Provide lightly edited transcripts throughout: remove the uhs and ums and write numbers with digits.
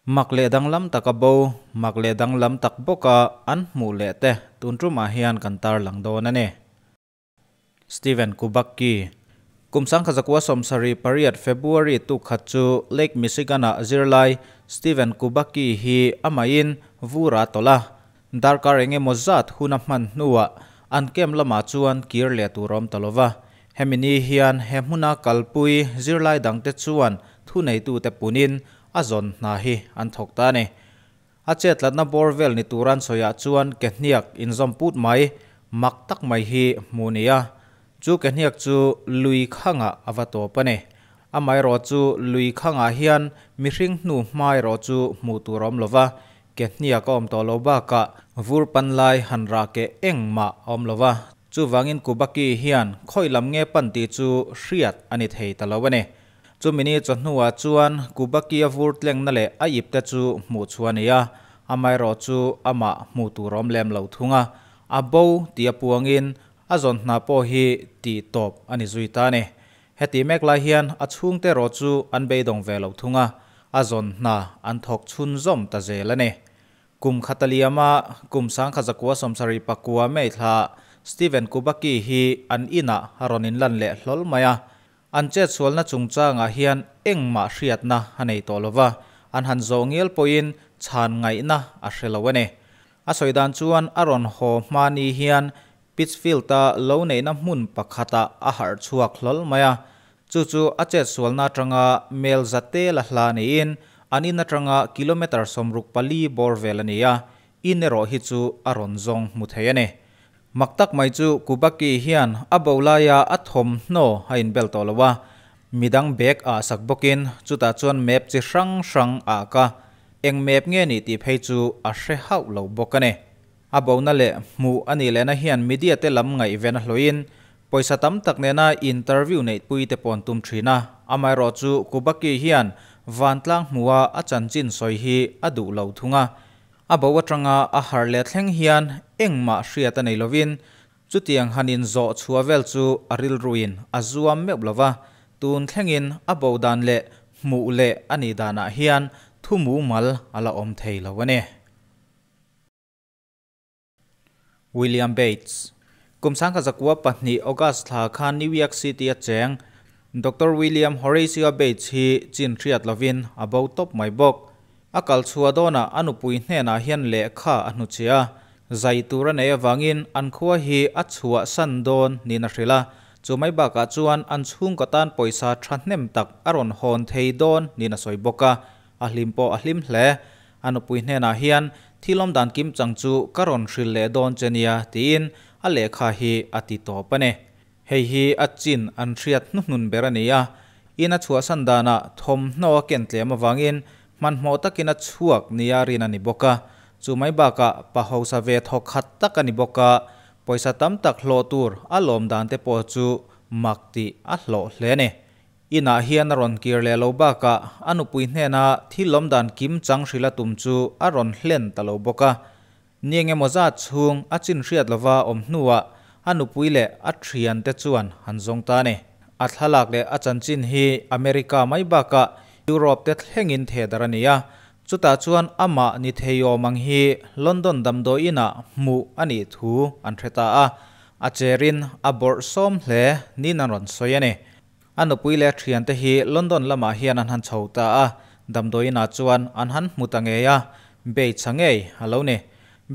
Mak leh danglam taka bo, mak leh danglam tak bawka an hmuh leh te tun tumah hian kan tarlang dawn a ni. Stephen Kubacki. Kum 1978 February tuk khat chu Lake Michigan-a zirlai Stephen Kubacki hi amahin vur a tawlh a. Darkar eng emaw zat hun a hman hnuah an camp lamah chuan kir leh tur a awm ta lo va. Hemi ni hian he hmuna kalpui zirlai dangte chuan thuneitute punin a zawn hna hi an thawk ta a ni. A chetlatna bawr vel ni tur an sawiah chuan ke hniak inzawm put mai, mak tak mai hi hmuh ni a. Chu ke hniak chu lui khangah a va tawp a ni. Amaherawh chu lui khangah hian mihring hnu hma erawh chu hmuh tur a awm lo va, ke hniak a awm tawh lo bakah vur pan lai han rah keh engmah a awm lo va. Chuvangin Kubaki hian khawi lam nge pan tih chu hriat a ni thei ta lo a ni. Chumi ni chawhnuah chuan Kubaki a vur tlengna leh a ip te chu hmuh chhuah a ni a, amaherawh chu amah hmuh tur a awm lem lo thung a, a bo tih a puangin a zawn hna pawh hi tih tawp a ni zui ta a ni. Heti mek lai hian a chhungte erawh chu an beidawng ve lo thung a, a zawn hna an thawk chhunzawm ta zel a ni. Kum khat a liam a, kum 1979 May thla Stephen Kubacki hi an inah a rawn inlan leh hlawl mai a. An chetsualna chungchangah hian engmah hriatna a nei tawh lo va, an han zawh ngial pawhin chhan ngaihna a hre lo a ni. A sawi dan chuan a rawn haw hma ni hian Pittsfield-a lo neihna hmun pakhatah a harh chhuak hlawl mai a. Chu chu a chetsualna atanga mel zate la hla niin an in atanga kilometre 64 bawr vel a ni a, in erawh hi chu a rawn zawng hmu thei a ni. Mak tak mai chu Kubaki hian a bo laia a thawmhnaw a inbel tawh lo a, midang bag ah sak bawkin chutah chuan map chi hrang hrang ah ka eng map nge nih tih phei chu a hre hauh lo bawk a ni. A bona leh hmuh a nih lehna hian media te lam ngaihven a hlawhin pawisa tam tak nena interview neihpui te pawh an tum thin a. Amaherawh chu Kubaki hian vantlang hmuha a chanchin sawi hi a duh lo thung a. A bo atanga a harh leh thleng hian engmah hriat a nei lovin chutiang han inzawh chhuah vel chu a rilruin a zuam meuh lo va. Tun thlengin a bo dan leh hmuh leh a nih danah hian thu mumal a la awm thei lo a ni. William Bates. Kum 1902 August thla khan New York City a cheng Doctor William Horatio Bates hi chin hriat lovin a bo tawp mai bawk. A kal chhuah dawnah a nupui hnenah hian lehkha a hnuchhia a, zai tur a nei avangin an khua hi a chhuah san dawn niin a hrilh a, chu mai bakah chuan an chhungkaw tan pawisa thahnem tak a rawn hawn thei dawn niin a sawi bawk a, a hlim pawh a hlim hle. A nupui hnenah hian, Thil awm dan kim chang chu ka rawn hrilh leh dawn che nia, tiin a lehkha hi a ti tawp a ni. Hei hi a chin an hriat hnuhnun ber a ni a, in a chhuahsan danah thawmhnaw a ken tlem avangin hmanhmawh takin a chhuak nia rin a ni bawk a. Chu mai bakah pa hausa ve thawk khat tak a ni bawk a, pawisa tam tak hlawh tur a lawm dan te pawh chu mak tih a hlawh hle a ni. Inah hian a rawn kir leh lo bakah a nupui hnena thil lawm dan kim chang hrilh a tum chu a rawn hlen ta lo bawk a. Ni eng emaw zat chhung a chin hriat lova awm hnuah a nupui leh a thiante chuan han zawng ta a ni. A thlalak leh a chanchin hi America mai bakah Europe te thlengin thehdarh a ni a, chutah chuan amah ni thei awm ang hi London damdawi inah hmuh a nih thu an hre ta a, a cherin a bawrh sawm hle niin an rawn sawi a ni. A nupui leh a thiante hi London lamah hian an han chho ta a, damdawiinah chuan an han hmu ta ngei a, Bates-a ngei a lo ni.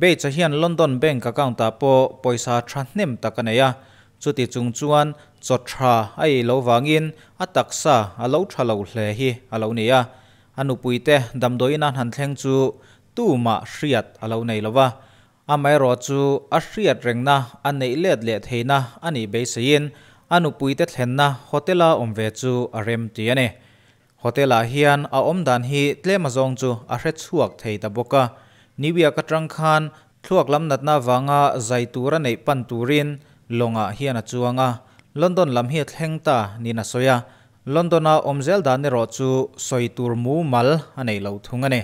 Bates-a hian London bank account-ah pawh pawisa thahnem tak a nei a, chuti chung chuan chaw tha a ei lo vangin a taksa a lo tha lo hle hi a lo ni a. A nupuite damdawiin an han thleng chu tumah hriat a lo nei lo va, Amaherawh chu a hriat rengna a neih let leh theihna a nih beiseiin a nupuite thlenna hotel-a awm ve chu a rem ti a ni. Hotel-ah hian a awm dan hi tlem azawng chu a hre chhuak thei ta bawk a. New York atang khan thluak lam natna avanga zai tur a neih pan turin lawngah hian a chuang a, London lam hi a thleng ta niin a sawi a. London-a awm zel dan erawh chu sawi tur mumal a nei lo thung a ni.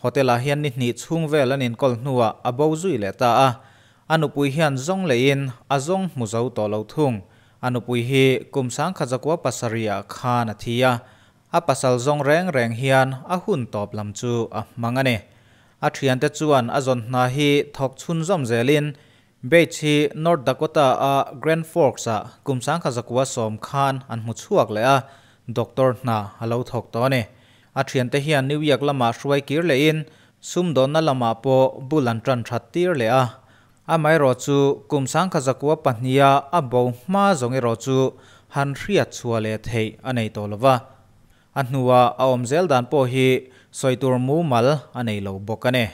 Hotel-ah hian ni hnih chhung vel an inkawl hnuah a bo zui leh ta a, a nupui hian zawng leiin a zawng hmu zo tawh lo thung. A nupui hi kum 1907 ah khan a thi a, A pasal zawng reng reng hian a hun tawp lam chu a hmang a ni. A thiante chuan a zawn hna hi thawk chhunzawm zelin Bates hi North Dakota-a Grand Forks-ah kum 1910 khan an hmu chhuak leh a, doctor hna a lo thawk tawh a ni. A thiante hian New York lamah hruai kir lehin sumdawnna lamah pawh bul an tan that tir leh a. Amaherawhchu kum 1902-a a bo hma zawng erawh chu han hriat chhuah leh theih a nei tawh lo va. A hnua a awm zel dan pawh hi sawi tur mumal a nei lo bawk a ni.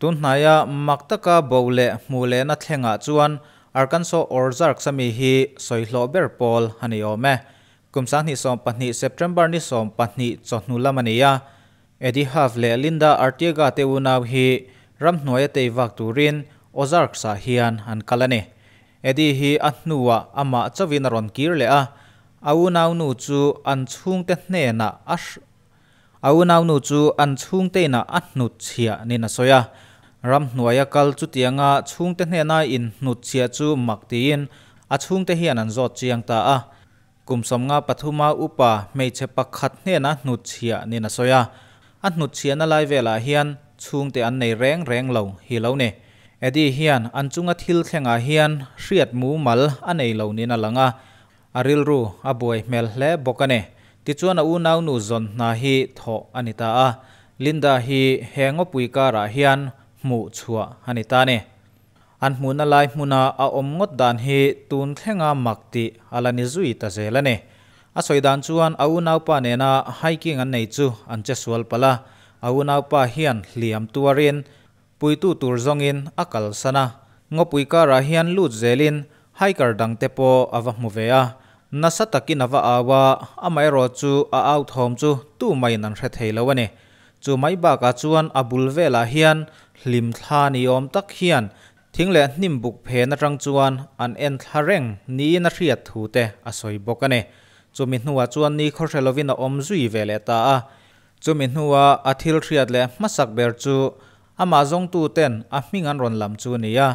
Tun hnaia mak taka bo leh hmuh lehna thlengah chuan Arkansas Ozarks ami hi sawi hlawh ber pawl a ni awm e. Kum 2020 September ni 20 chawhnu lam a ni a, Eddie Huff leh Linda Arteaga te unau hi ramhnuaia tei vak turin Ozarks-ah hian an kal a ni. Eddie hi a hnuah amah chauhin a rawn kir leh a, a unaunu chu an chhungte hnenah a A unaunu chu an chhungteina a hnutchhiah niin a sawi a. Ramhnuaia kal chutianga chhungte hnena inhnutchhiah chu mak tiin a chhungte hian an zawt chiang ta a. Kum 53-a upa hmeichhe pakhat hnena hnutchhiah niin a sawi a. A hnutchhiahna lai velah hian chhungte an nei reng reng lo hi lo ni. Eddie hian an chunga thil thlengah hian hriat mumal a nei lo niin a lang a. A rilru a buai hmel hle bawk a ni. Tichuan a unaunu zawn hna hi thawh a ni ta a. Linda hi he ngawpui karah hian hmuh chhuah a ni ta a ni. An hmuhna lai hmuna a awm ngawt dan hi tun thlenga mak tih a la ni zui ta zel a ni. A sawi dan chuan a unaupa nena hiking an nei chu an che sual palh a. A unaupa hian hliam tuarin Puitu tur zawngin a kalsan a, ngawpui karah hian lut zelin hiker dangte pawh a va hmu ve a. Nasa takin a va au a, amaherawh chu a au thawm chu tu maiin an hre thei lo a ni. Chu mai bakah chuan a bul velah hian hlim thla ni awm tak hian thing leh hnim buk phen atang chuan an en thla reng niin a hriat thu te a sawi bawk a ni. Chumi hnuah chuan ni khawhre lovin a awm zui ve leh ta a. Chumi hnua a thil hriat leh hmasak ber chu amah zawngtu ten a hming an rawn lam chu a ni a.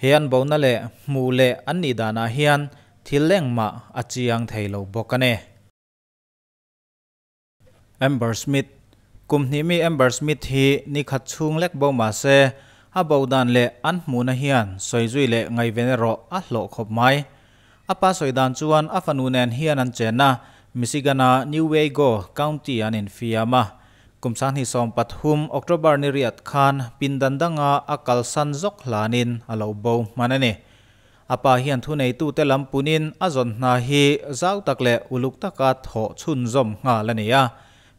He an bona leh hmuh leh an nih danah hian thil engmah a chiang thei lo bawk a ni. Amber Smith, Kum hnih mi Amber Smith hi ni khat chhung lek bo mah se, a bo dan leh an hmuhna hian sawizui leh ngaihven erawh a hlawh khawp mai. A pa sawi dan chuan a fanu nen hian an chen a, Michigan-a Newaygo County an infiam a. Kum 2013 October ni riat khan pindan danga a kalsan zawk hlanin a lo bo hman a ni. A pa hian thuneitute lam punin a zawn hna hi zau tak leh uluk taka thawh chhunzawm nghal a ni a,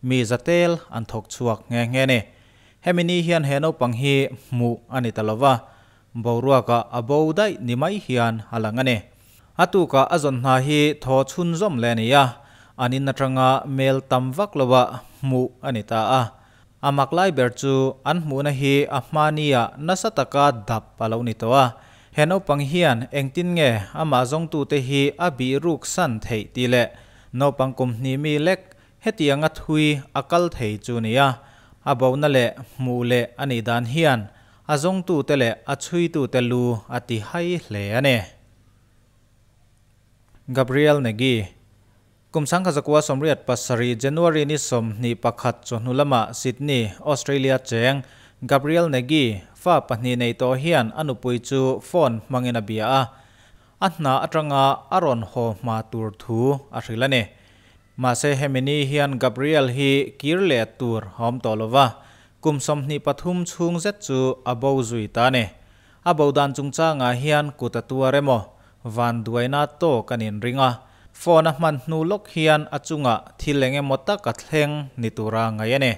mi zatel an thawk chhuak nghe nghe a ni. Hemi ni hian he naupang hi hmuh a ni ta lova, Boruakah a bo daih ni mai hian a lang a ni. A tukah a zawn hna hi thaw chhunzawm leh a ni a, an in atanga mel tam vak loah hmuh a ni ta a. A mak lai ber chu an hmuhna hi a hmania nasa taka dap a lo ni tawh a. He naupang hian engtin nge amah zawngtute hi a bih ruk san theih tih leh naupang kum hnih mi lek hetianga thui a kal thei chu ni a, a bona leh hmuh leh a nih dan hian A zawngtute leh a chhuitute lu a ti hai hle a ni. Gabriel Negi, Kum 1987 January ni 21 chawhnu lamah Sydney, Australia cheng Gabriel Negi fa pahnih nei tawh hian a nupui chu phone hmangin a bia a, a hna atanga a rawn haw hma tur thu a hrilh a ni. Mahse hemi ni hian Gabriel hi kir leh tur a awm tawh lova, kum 23 chhung zet chu a bo zui ta a ni. A bo dan chungchangah hian kut a tuar emaw, van duaina tawk an inring a, phone a hman hnu lawk hian a chungah thil eng emaw tak a thleng ni tura ngaih a ni.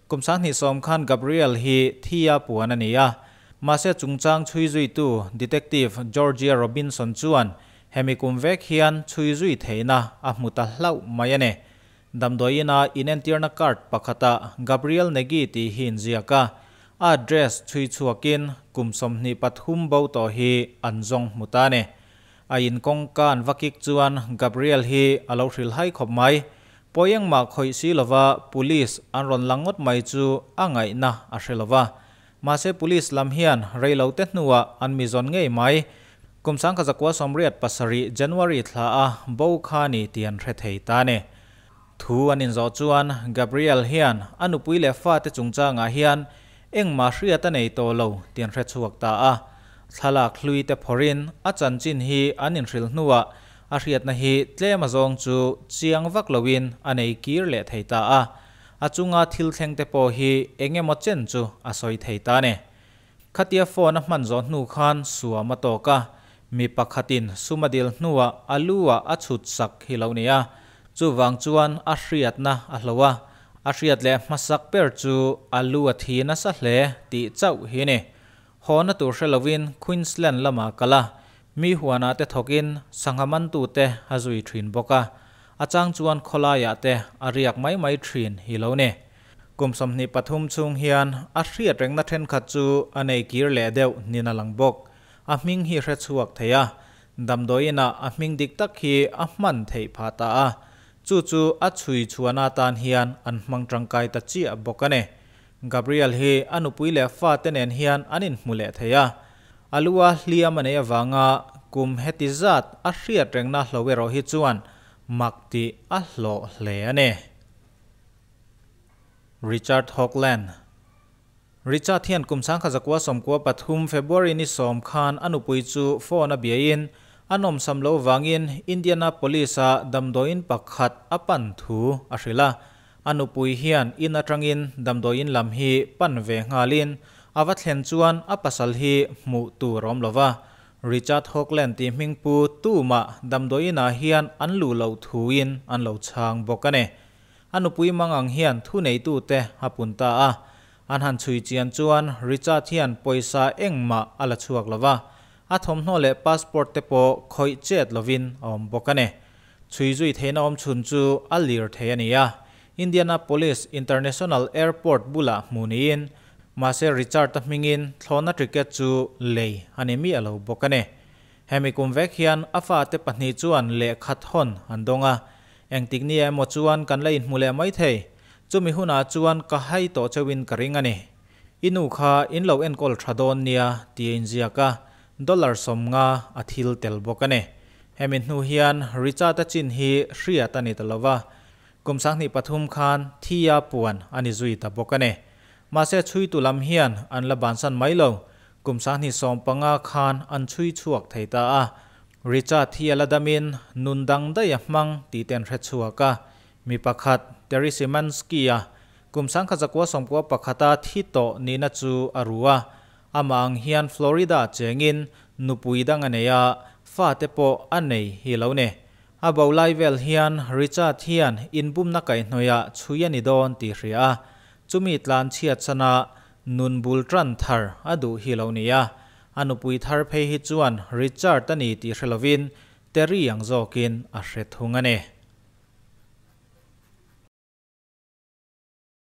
Kum 2010 khan Gabriel hi thi a puan a ni a, mahse chungchang chhui zuitu Detective Georgia Robinson chuan hemi kum vek hian chhui zui theihna a hmu ta hlauh mai a ni. Damdawiina inentirna card pakhata Gabriel Negi tih hi inziak a, a address chhui chhuakin kum 23 bo tawh hi an zawng hmu ta a ni. A in kawngka an va kik chuan Gabriel hi a lo hrilhai khawp mai. Pawi engmah khawih si lova police an rawn lang ngawt mai chu a ngaihna a hre lova. Mahse police lam hian rei lo te hnuah an mi zawn ngei mai. Kum 1987 January thla a bo kha ni tih an hre thei ta a ni. Thu an inzawh chuan Gabriel hian a nupui leh fate chungchangah hian engmah hriat a nei tawh lo tih an hre chhuak ta a. Thlalak hlui te phawrhin a chanchin hi an inhrilh hnuah a hriatna hi tlem azawng chu chiang vak loin a nei kir leh thei ta a. A chunga thil thleng te pawh hi eng emaw chen chu a sawi thei ta a ni. Khatia phone a hman zawh hnu khan suam a tawk a, mi pakhatin sum a dil hnuah a lu ah a chhut sak hi lo ni a, chuvang chuan a hriatna a hloh a, a hriat leh hmasak ber chu a lu a thi nasa hle tih chauh hi a ni. Hawna tur hre loin Queensland lamah kal a, mi huanah te thawkin sangha mantute a zui thin bawk a, a chang chuan khawlaiah te a riak mai mai thin hi lo ni. Kum 23 chhung hian a hriat rengna thenkhat chu a nei kir leh deuh nin a lang bawk. A hming hi hre chhuak thei a, damdawiinah a hming dik tak hi a hman theih phah ta a, chu chu a chhui chhuahna atan hian an hmang tangkai ta chiah bawk a ni. Gabriel hi a nupui leh fate nen hian an inhmu leh thei a, a lua hliam a neih avanga kum heti zat a hriat rengna hlo erawh hi chuan mak tih a hlawh hle a ni. Richard Hoagland Richard hian kum 1993 February ni 10 khan a nupui chu phone a biain a nawmsam lo vangin Indianapolis-a damdawiin pakhat a pan thu a hrilh a. A nupui hian in atangin damdawiin lam hi pan ve nghalin a va thlen chuan a pasal hi hmuh tur awm lova. Richard Hoagland tih hmingpu tumah damdawiinah hian an luh loh thuin an lo chhang bawk a ni. A nupui mangang hian thuneitute a pun ta a. An han chhui chian chuan Richard hian pawisa engmah a la chhuak lova, a thawmhnaw leh passport te pawh khawih chet lovin a awm bawk a ni. Chhui zui theihna awm chhun chu a lir thei a ni a, Indianapolis International Airport bulah hmuh niin, mahse Richard-a hmingin thlawhna ticket chu lei a ni miah lo bawk a ni. Hemi kum vek hian a fate pahnih chuan lehkha thawn an dawng a, engtik ni emaw chuan kan la inhmu leh mai thei. Chumi hunah chuan ka hai tawh cheuhin ka ring a ni. I nu kha in lo enkawl tha dawn nia tih a inziak a, dollar 50 a thil tel bawk a ni. Hemi hnu hian Richard-a chin hi hriat a ni ta lova, kum 23 khan thia puan a ni zui ta bawk a ni. Mahse chhuitu lam hian an la bansan mai lo, kum 2015 khan an chhui chhuak thei ta a. Richard hi a la damin nun dang daih a hmang tih te an hre chhuak a. Mi pakhat, Terry Szymanski-a kum 1991-a thi tawh nihna chu a ru a. Amah ang hian Florida chengin nupui dang a nei a, fate pawh a nei hi lo ni. A bo lai vel hian Richard hian inbumna kaihhnawihah chhui a ni dawn tih hria a, chumi tlan chhiat sana nun bul tan thar a duh hi lo ni a. A nupui thar phei hi chuan Richard a ni tih hre lovin Terry ang zawkin a hre thung a ni.